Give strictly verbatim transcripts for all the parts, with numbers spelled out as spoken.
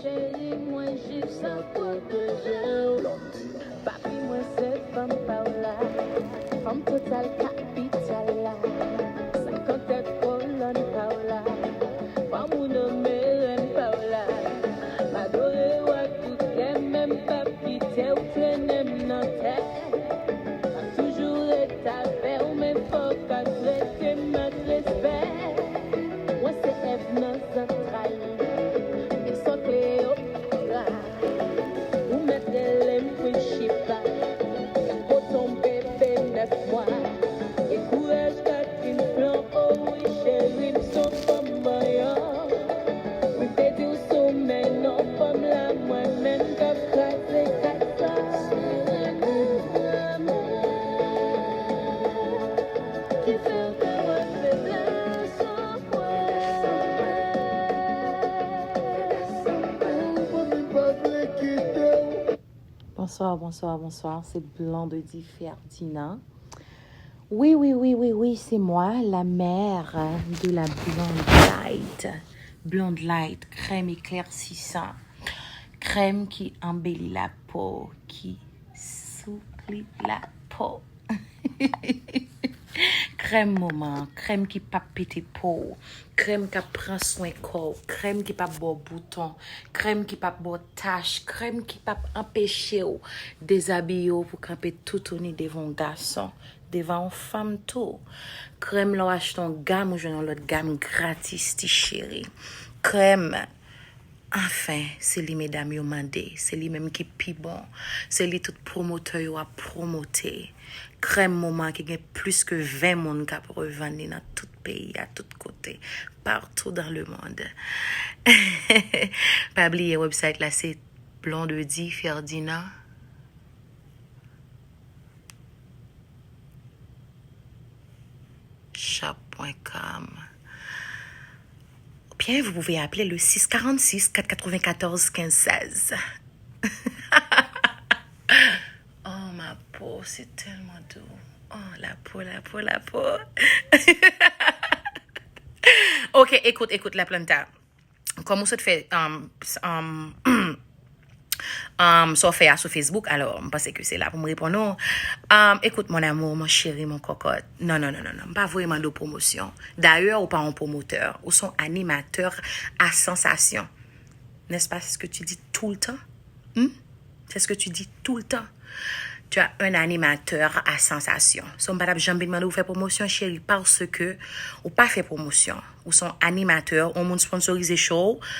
Cheri mwen jis ap pwoteje w. Papi mwen se fanm pa w la. Fanm total kapital la. Senkant tèt kolòn pa w la. Fanm ou nonmen rèn pa w la. M adore w ak tout kè, men m p ap kite w trennen m nan tè. M ap toujou ret avè w, men fò w ka trete m ak respè. Mwen se Èv nan zantray, men san Kleopatra. Ou mèt rele m Queen Sheba, koton bebe nèf mwa. Gen kouraj Catherine Flan, o wi cheri m se yon fanm manyan. Mwen te di w sou men non fanm la, mwen menm k ap kraze kay sa. Ki fè w te wè feblès an mwen. Mwen pa vle kite w. Bonsoir, bonsoir, bonsoir. C'est Blondedy Ferdinand. Oui, oui, oui, oui, oui, c'est moi, la mère de la Blonde Light. Blonde Light, crème éclaircissant. Crème qui embellit la peau, qui souplit la peau. Krèm moman, krèm ki p ap pete po w, krèm k ap pran swen kò w, krèm ki p ap ba w bouton, krèm ki p ap ba w tach, krèm ki p ap anpeche w dezabiye w pou kanpe toutouni devan yon gason, devan yon fanm tou. Krèm lè w achte yon gam, ou jwenn yon lòt gam gratis, ti cheri. Krèm, anfen, se li medam yo mande, se li menm ki pi bon, se li tout pwomotè yo ap pwomote. Krèm moman ki gen plis ke ven moun k ap revann li nan tout peyi a, tout kote, partout dans le monde. Pa bliye website la se Blondedy Ferdinand shop point com. Ou bien, vous pouvez appeler le six quarante-six quatre quatre-vingt-quatorze quinze seize. Oh, ma peau, c'est tellement doux. Oh, la peau, la peau, la peau. Ok, écoute, écoute, La Planta. Kòm ou sot fè, um, um, um, sa w fè a sou Facebook, alò, m panse ke se la pou m reponn ou. Um, écoute, mon amour, mon chéri, mon cocotte. Non, non, non, non, non. M pa voye mande w pwomosyon. Dayè, ou pa yon pwomotè. Ou se yon animatè a sansasyon. N'est-ce pas ce que tu dis tout le temps? Hmm? C'est ce que tu dis tout le temps. Tu as un animateur à sensation. So, m pa t ap janm vin mande w fè pwomosyon, cheri, paske ou pa fè pwomosyon. Ou se yon animatè, yon moun sponsorize show w,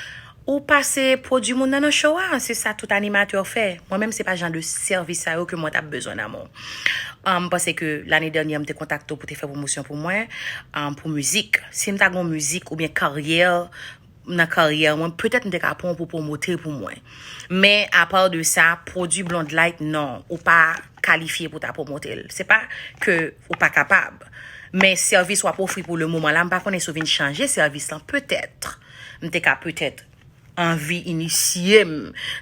ou pase pwodui moun nan nan show a. Se sa tout animatè fè. Mwen menm, se pa jan de sèvis sa yo ke mwen t ap bezwen nan men w. Um, m panse ke lane dènyè, m te kontakte w pou te fè pwomosyon pou mwen, um, pou mizik. Si m ta gen yon mizik oubyen karyè, nan karyè mwen, petèt m te ka pran w pou pwomote pou mwen. Men, apa de sa, pwodui Blonde Light, non, ou pa kalifye pou ta pwomote l. Se pa ke ou pa kapab. Men sèvis w ap ofri pou le moman la, m pa konnen si w vin chanje sèvis lan, petèt. M te ka petèt anvi inisye m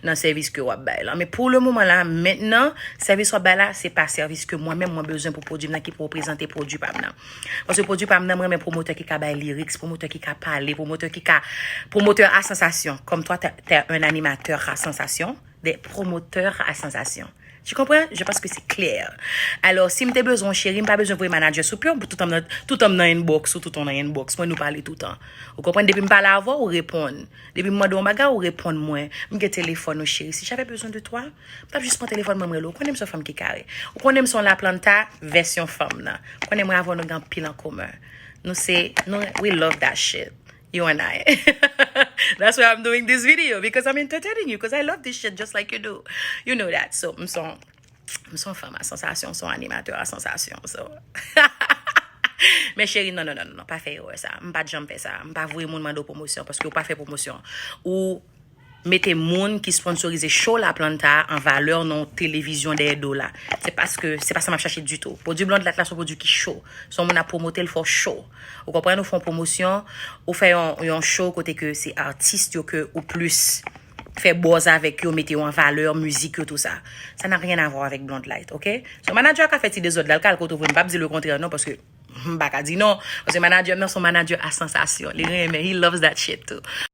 nan sèvis ke w ap bay lan. Men pou le moman la, mentnan, sèvis w ap bay la, se pa sèvis ke mwen menm mwen bezwen pou pwodui m nan ki pou reprezante pwodui pa m nan. Paske pwodui pa m nan, mwen renmen pwomotè ki ka bay lyrics, pwomotè ki ka pale, pwomotè ki ka, pwomotè a sansasyon. Comme toi, t'es, t'es un animateur à sensation, des promoteurs à sensation. Tu comprends? Je pense que c'est clair. Alò, si m te bezwen w, cheri, m pa bezwen voye manager sou pye w, toutan m nan, toutan m nan inbox ou, toutan w nan inbox mwen, nou pale toutan. Ou konprann? Depi m pale avè w, ou reponn. Depi m mande w yon bagay, ou reponn mwen. M gen telefòn ou, cheri. Si j'avais besoin de toi, m t ap jis pran telefòn mwen, m rele w. Ou konnen m se yon fanm ki kare. Ou konnen m se yon La Planta vèsyon fanm nan. Ou konnen mwen avè w, nou gen anpil an komen. Nou se, nou, we love that shit. You and I. That's why I'm doing this video, because I'm entertaining you, because I love this shit just like you do. You know that. So, m se yon, m se yon fanm a sansasyon, m se yon animatè a sansasyon. So. Men cheri, non, non, non, non, non, pa fè erè sa. M pa t janm fè sa. M pa voye moun mande w pwomosyon, paske w pa fè pwomosyon. Ou mete moun ki sponsorize show La Planta an valè nan yon televizyon dèyè do la. Se paske, se pa sa m ap chache ditou. Pwodui Blonde Light la se yon pwodui ki cho. Se yon moun ap pwomote l fò cho. Ou konprann, ou fè yon pwomosyon, ou fè yon, yon show kote ke se atis yo ke ou plis fè buzz avèk yo, mete yo an valè, mizik yo, tou sa. Ça n'a rien à voir avec Blonde Light, ok? So, manager ka fè ti dezòd la, l ka al kote w vre, m p ap di lekontrè non, paske m pa ka di non. Paske manager m nan se yon manager a sansasyon. Li renmen, he loves that shit too.